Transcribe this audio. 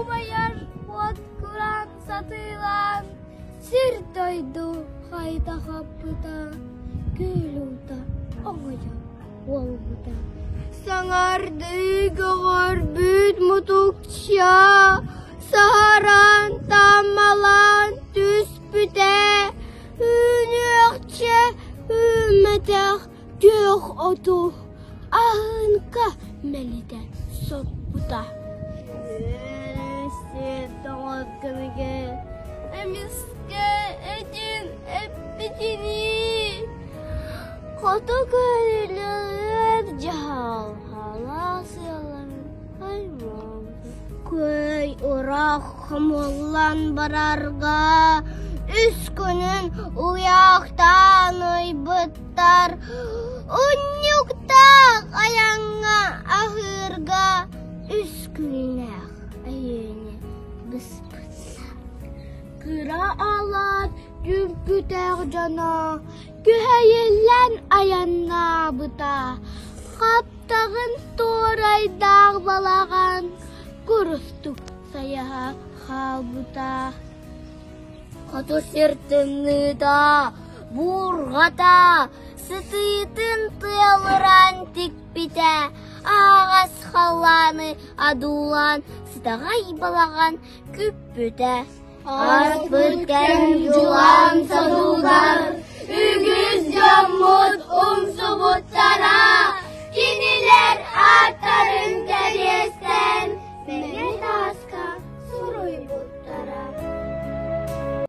Умайар уот кураан сатыылаан, сир-дойду хайда хаппыта, күөл уута оҥойон уолбута. Саҥардыы көҕөрбүт мутукча саһаран таммалаан түспүтэ, үүнүөхчэ үүммэтэх күөх оту аһыҥка мэлитэ соппута. Сир тоҥот кэмигэр эмискэ этин эппитинии хоту көрүлүөр дьаһал халаас ыалларын аймаабыта. Көй урах хомуллан барарга үс күнүн уйаахтаан ыйбыттар Унньуктаах айаҥҥа аһыырга үс күннээх өйүөнү быспыттар. Кыра алаат түҥкүтэх дьоно күһэйиллэн айаннаабыта. Хаптаҕын туорайдаах балаҕан курустук сайаһа хаалбыта. Хоту сир тымныыта, буурҕата, сытыытын тыалыран тикпитэ, аһаҕас халлааны одуулаан сытаҕай балаҕан күппүтэ. Ааспыт кэм дьулаан содулга.